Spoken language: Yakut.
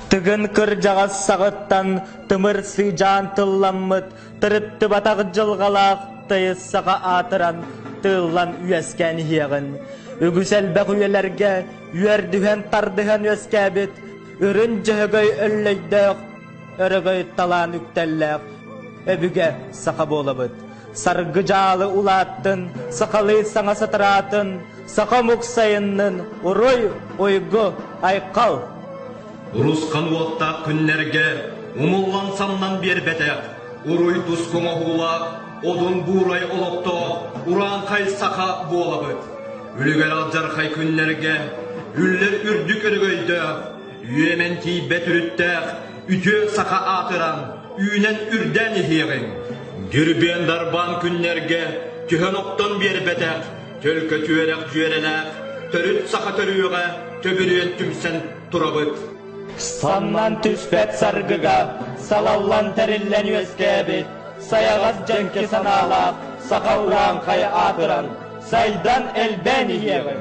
Тыгын кырдьаҕас саҕыттан тымыр сыдьаан тылламмыт, тырыттыбатах дьылҕалаах тыйыс саха аатыран тыыллан үөскээн иһиэҕин. Үгүс элбэх үйэлэргэ үөрдүһэн тардыһан үөскээбит үрүн дьөһөгөй өллөйдөөх, өрөгөй талаан үктэллээх өбүгэ саха буолабыт. Саргы дьаалы улааттын, сахалыы саҥа сатараатын, саха омук сайыннын, уруй, уйгу, айхал! Урусхан уоттаах күннэргэ умуллан-самнан биэрбэтэх, уруй туску оҥоһуулаах, одун буурай олохтоох урааҥхай саха буолабыт. Үлүгэр алдьархай күннэргэ үллэр үрдүк өрөгөйдөөх, үөмэн тиийбэт үрүттээх үтүө саха аатыран, үүнэн үрдээн иһиэҕиҥ. Дүрбүөн дарбаан күннэргэ түһэн охтон биэрбэтэх, төлкө түөрэх дьүөрэлээх, төрүт саха төрүөҕэ төбүрүөн түмсэн турабыт. Самнан түспэт саргыга салаллан тэриллэн үөскээбит сайаҕас дьэҥкэ санаалаах саха урааҥхай аатыран, сайдан элбээн иһиэҕиҥ.